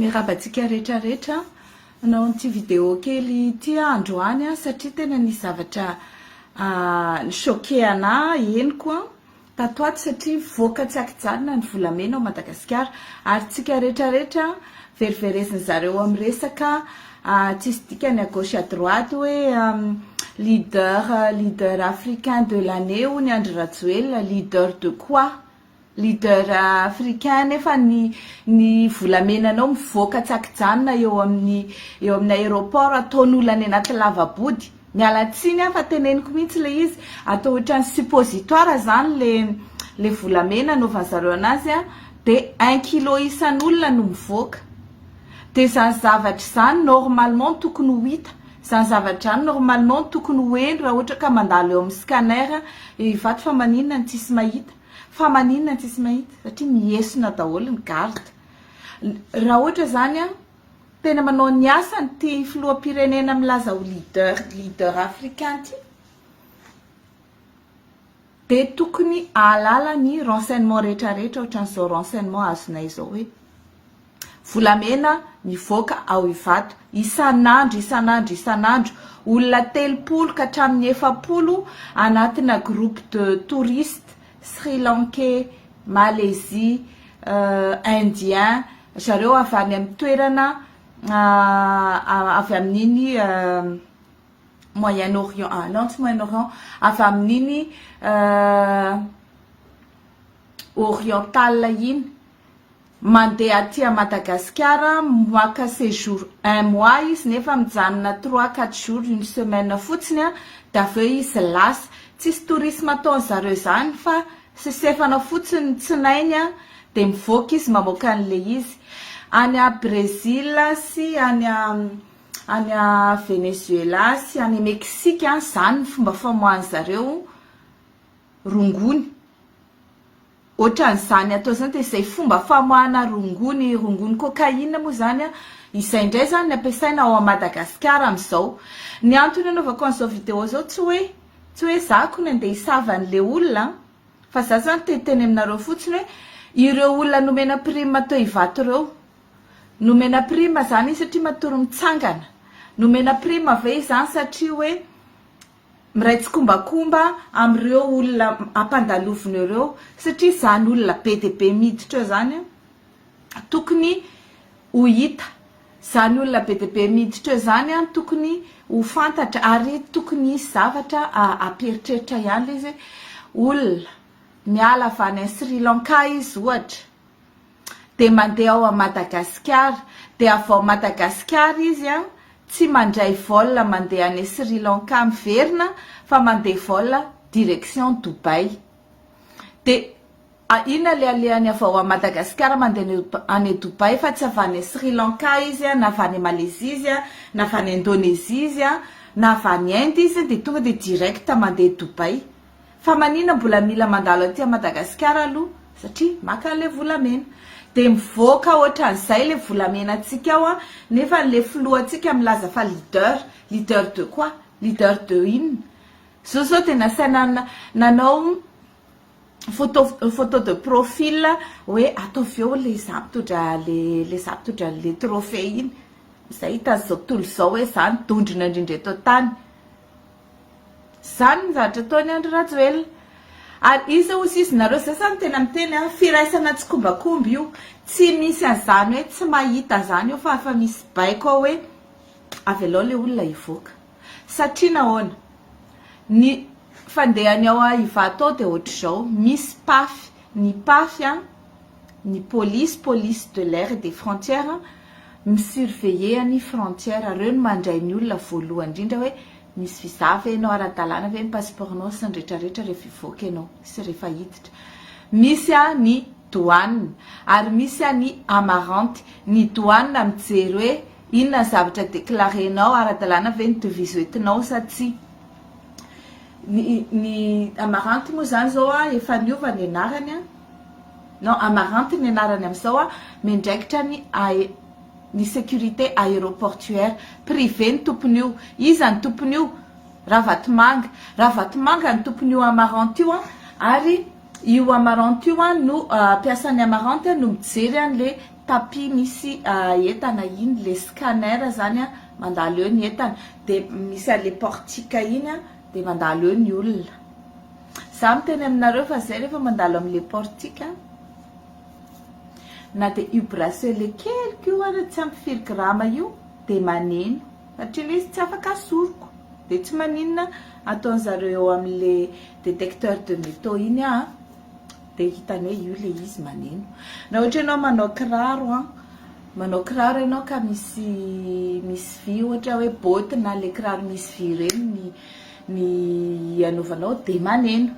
Miarahaba antsika rehetra rehetra hanao an'ity vidéo kely ity aho androany satria tena nisy zavatra ni-choquer anah henoko tato ato satria mivoaka tsy ankijanona ny volamena ao Madagasikara ary tsika rehetra rehetra veriverezin zareo amin'ny resaka tsisy dikany à gauche à droite hoe leader leader africain de l'année hono i Andry Rajoelina, leader de quoi? Leader africain nefa ny ny volamenanao mivoaka tsy ankijanona eo amin'ny eo amin'ny aéroport ataon'olona any anaty lava-body. Miala tsiny aho fa teneniko mihitsy ilay izy, atao ohatran'ny suppositoire zany le le volamena anaovan'zareo anazy a, de un kilo isan'olona no mivoaka. De zany zavatra izany normalement tokony ho hita, zany zavatra zany normalement tokony ho heno raha ohatra ka mandalo eo amin'ny scanner eo Ivato fa maninona no tsisy mahita. Fa maninona tsisy mahita? Satria miesona daholo ny garde. Raha ohatra zany an, tena manao ny asany ity filoham-pirenena milaza ho leader, leader africain ity, dia tokony ahalala ny renseignement rehetra rehetra ohatran'izao renseignement azonay izao hoe volamena mivoaka ao Ivato isan'andro isan'andro isan'andro olona 30 ka hatramin'ny 40 anatina groupe de touristes sri lankais, Malaisie, indien, zareo avy any amin'ny toerana avy amin'iny Moyen Orient, ah non tsy Moyen Orient, avy amin'iny oriental iny. Mandeha aty à Madagasikara maka séjour un mois izy nefa mijanona trois quatre jours une semaine fotsiny an de avy eo izy lasa. Tsisy tourisme ataon'zareo zany fa sesefana fotsiny ny tsinainy an de mivoaka izy mamoaka an'le izy. Any à Brésil sy any à any à Venezuela sy any Mexique an zany ny fomba famoahan'zareo rongony. Ohatran'izany atao izany dia izay fomba famoahana rongony, rongony cocaïne moa izany an, izay indray izany ny ampiasaina ao Madagasikara amin'izao. Ny antony anaovako an'izao vidéo izao tsy hoe tsy hoe za akory andeha hisava an'ilay olona an, fa za izany te hiteny aminareo fotsiny hoe ireo olona nomena prime teo Ivato ireo, nomena prime izany izy satria matory mitsangana, nomena prime ve izany satria hoe miray tsikombakomba amin'ireo olona ampandalovina ireo satria izany olona be dia be miditra eo izany tokony ho hita, izany olona be dia be miditra eo izany tokony ho fantatra ary tokony hisy zavatra hampieritreritra ihany ilay izy hoe olona miala avy any Sri Lanka izy ohatra dia mandeha ao Madagasikara, dia avy ao Madagasikara izy an, tsy mandray vol mandeha any Sri Lanka miverina fa mandeha vol direction Dubaï. Dia inona ilay alehany avy ao Madagasikara mandeha any Dubaï fa tsy avy any Sri Lanka izy an, na avy any Malaisie izy an, na avy any Indonésie izy an, na avy any Inde izy dia tonga dia direct mandeha Dubaï. Fa manina mbola mila mandalo aty Madagasikara aloha satria maka an'ilay volamena. Dia mivoaka ohatran'izay ilay volamenantsika ao an, nefa ilay filohantsika milaza fa leader, leader de quoi? Leader de inona? Zao zao dia nasaina nanao photo photo de profil hoe ataovy eo ilay za mitondra le le za mitondra an'ilay trophée iny. Izay hitan'izao tontolo izao hoe za no dondrona indrindra eto an-tany. Zany ny zavatra ataony Andry Rajoelina. Ary iza ozy izy nareo zay zany tena miteny a, firaisana tsikombakomba io, tsy misy an'izany hoe tsy mahita zany eo fa efa misy baiko ao hoe avelao le olona hivoaka. Satria nahoana? Ny fandehany ao Ivato ao dia ohatr'izao, misy pafy, ny pafy an, ny polisy, police de l'air et des frontières, mi-surveiller ny frontière, reo no mandray ny olona voalohany indrindra hoe misy visa ve ianao, ara-dalàna ve ny passeport-nao sy ny retraretra rehefa hivoaka ianao sy rehefa hiditra. Misy ny douane ary misy ny amarante, ny douane mijery hoe inona ny zavatra déclarer-nao, ara-dalàna ve ny devise hoentinao sa tsia. Ny ny amarante moa izany izao efa niova ny anarany an, non amarante ny anarany amin'izao an, miandraikitra ny ae ny sécurité aéroportuaire, privé ny tompon'io, iza ny tompon'io? Ravatomanga, Ravatomanga ny tompon'io amarante io an, ary Io Amarante io an no mpiasan'ny Amarante no mijery an'le tapis misy entana iny, le scanner zany an, mandalo eo ny entana, de misy an'le portique iny an, de mandalo eo ny olona. Za miteny aminareo fa zay rehefa mandalo amin'le portique an, na de io bracelet keliko io ary tsy ampy firy grama io de maneno, satria le izy tsy afaka asoriko, de tsy maninona ataon'zareo eo amin'le Détecteur de métaux iny an, dia hitany hoe io ilay izy maneno. Na ohatra ianao manao kiraro an, manao kiraro ianao ka misy misy vy ohatra hoe botte na ilay kiraro misy vy ireny ny ny anaovanao dia maneno.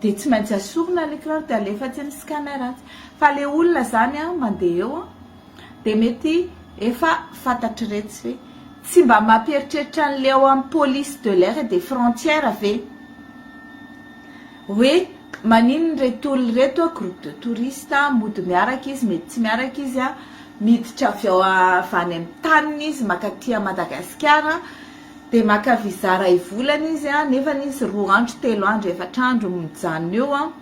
Dia tsy maintsy asorina ilay kiraro dia alefa atsy amin'ny scanner atsy. Fa ilay olona izany an mandeha eo an, dia mety efa fantatr'iretsy ve? Tsy mba mampieritreritra an'ilay ao amin'ny police de l'air et des frontières ve? Hoe maninona ireto olona ireto groupe de touristes mody miaraka izy mety tsy miaraka izy an, miditra avy ao avy any amin'ny taniny izy mankaty à Madagasikara dia maka visa iray volana izy an, nefany izy roa andro telo andro efatra andro mijanona eo an,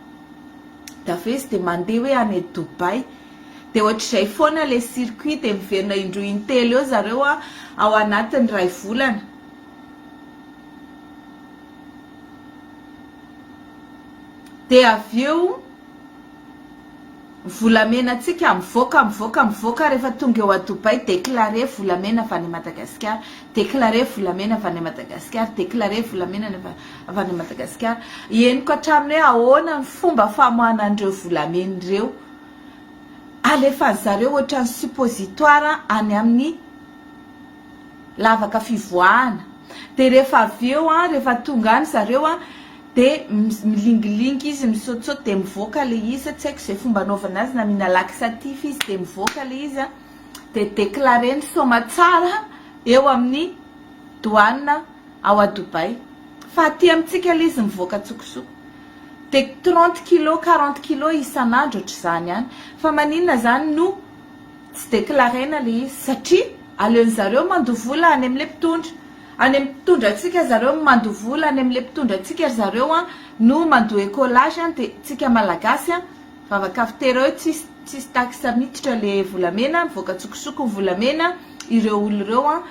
dia avy eo izy dia mandeha hoe any Dubaï. Dia ohatr'izay foana ilay circuit dia miverina indroa intelo eo zareo ao anatin'ny iray volana. Dia avy eo volamena antsika mivoaka mivoaka mivoaka rehefa tonga eo a Dubaï déclarer volamena avy any Madagasikara, déclarer volamena avy any Madagasikara, déclarer volamena avy any Madagasikara. Henoko hatramin'ny hoe ahoana ny fomba famoahana an'ireo volamena ireo. Alefan'ny zareo ohatran'ny suppositoire any amin'ny lavaka fivoahana. Dia rehefa avy eo an, rehefa tonga any zareo an, dia milingilingy izy, misaotisaoty dia mivoaka ilay izy, tsy haiko izay fomba anaovana azy na mihina laxatif izy dia mivoaka ilay izy an, dia déclarer-ny soamatsara eo amin'ny douane ao à Dubaï. Fa aty amintsika ilay izy mivoaka an-tsokosoko. Dia 30 kilos, 40 kilos isan'andro ohatr'izany ihany. Fa maninona izany no tsy déclarer-na ilay izy? Satria aleon'zareo mandoa vola any amin'ilay mpitondra. Any amin'ny mpitondra antsika zareo no mandoa vola, any amin'ilay mpitondra antsika ry zareo an no mandoa écolage an, dia tsika malagasy an, vavaka fitera hoe tsisy tsisy taxe miditra ilay volamena, mivoaka an-tsokosoko ny volamena, ireo olona ireo an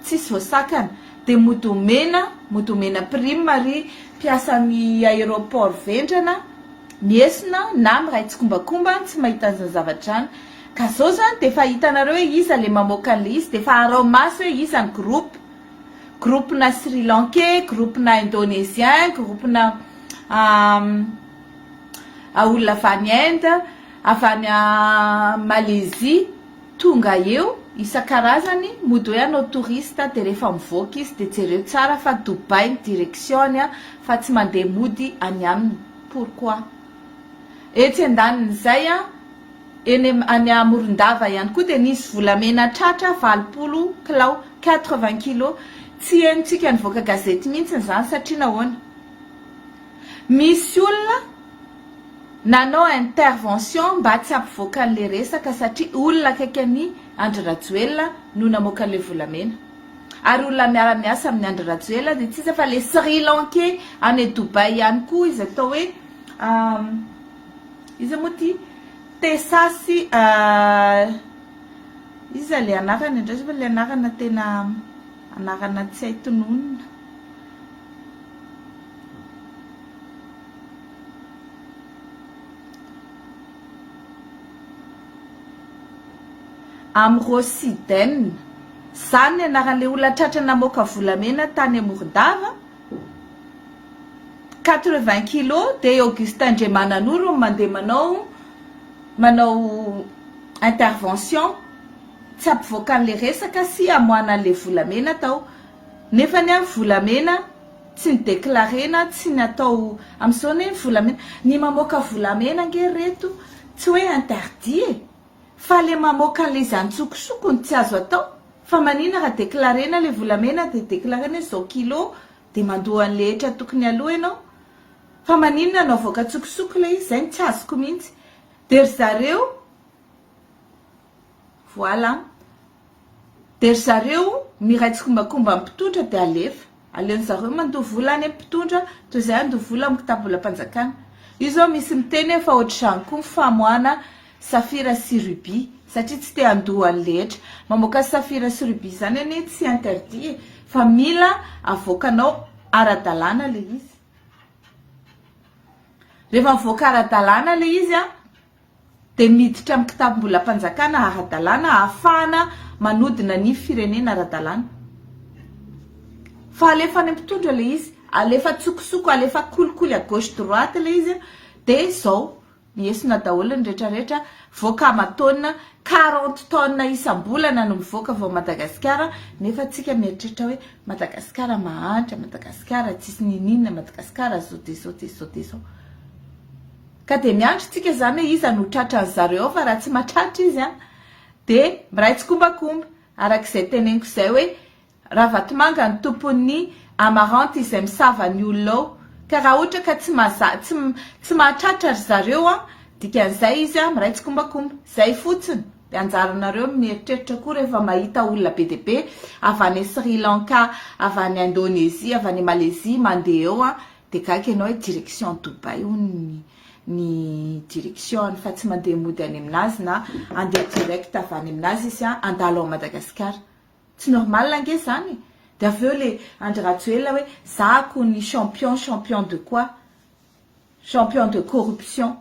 tsisy voasakana. Dia mody omena, mody omena prime ry mpiasan'ny aéroport vendrana, miesona na miray tsikombakomba tsy mahita an'izany zavatra izany. Ka zao zany dia efa hitanareo hoe iza le mamoaka an'le izy, dia efa araho maso hoe iza ny groupe, groupe na Sri Lankais, groupe na Indonésien, groupe na olona avy any Inde, avy any Malaisie. Tonga eo, isan-karazany, mody hoe hanao touriste dia rehefa mivoaka izy dia jereo tsara fa Dubaï ny direction-ny fa tsy mandeha mody any aminy. Pourquoi? Etsy andanin'izay, eny any Morondava ihany koa dia nisy volamena tratra 80 kilao, 80 kilos. Tsy henontsika nivoaka gazety mihitsy izany satria nahoana? Misy olona nanao intervention mba tsy hampivoaka an'le resaka satria olona akaiky an'i Andry Rajoelina no namoaka an'le volamena. Ary olona miara-miasa amin'i Andry Rajoelina dia tsy iza fa le Sri Lankais any Dubaï ihany koa izy atao hoe iza moa ity? Tessasy iza le anarany indray fa le anarana tena anarana tsy hay tononina. Amrosiden, zany ny anaran'ilay olona tratra namoaka volamena tany Morondava, 80 kilos, dia i Augustin Ndremananoro no mandeha manao manao intervention tsy hampivoaka an'ilay resaka sy hamoahana an'ilay volamena tao. Nefa anie volamena tsy ny declarena tsy ny atao amin'izao anie ny volamena ny mamoaka volamena ange reto tsy hoe interdit e fa le mamoaka an'le izy antsokosoko no tsy azo atao fa manina raha declarena le volamena de declarena hoe zao kilo de mandoa an'le hetra tokony aloa ianao fa maninona no avoaka antsokosoko le izy zay no tsy azoko mihitsy de ry zareo Voilà. Dia ry zareo miray tsikombakomba amin'ny mpitondra dia alefa. Aleon'ny zareo mandoa vola any amin'ny mpitondra toy izay handoa vola amin'ny kitapobolam-panjakana. Io zao misy miteny hoe fa ohatr'izany koa ny famoahana safira sy rubis satria tsy te handoa an'le hetra. Mamoaka safira sy rubis zany anie tsy interdit e, fa mila avoakanao ara-dalàna le izy. Rehefa mivoaka ara-dalàna le izy an, dia miditra amin'ny kitapom-bolam-panjakana ara-dalàna ahafahana manodina ny firenena ara-dalàna. Fa alefa any mpitondra le izy, alefa tsokosoko, alefa kolikoly à gauche droite le izy dia zao miesona daholo ny retraretra, voaka aman-taonina, 40 tonnes isam-bolana no mivoaka vao Madagasikara, nefa tsika mieritreritra hoe Madagasikara mahantra, Madagasikara tsisy nininona, Madagasikara zao dia zao dia zao dia zao. Ka dia miandry tsika zany hoe iza no tratran'ny zareo ao fa raha tsy mahatratra izy an dia miray tsikombakomba arak'izay teneniko izay hoe Ravatomanga ny tompon'ny Amarante izay misava ny olona ao ka raha ohatra ka tsy maza tsy tsy mahatratra ry zareo an dikan'izay izy an miray tsikombakomba zay fotsiny dia anjaranareo ny mieritreritra koa rehefa mahita olona be dia be avy any Sri Lanka avy any Indonésie avy any Malaisie mandeha eo an Dia gaga ianao hoe direction Dubaï hono ny ny direction-ny fa tsy mandeha mody any aminazy na andeha direct avy any aminazy izy an, handalo ao Madagasikara. Tsy normal ange zany e! Dia avy eo le Andry Rajoelina hoe zahako ny champion, champion de quoi? Champion de corruption.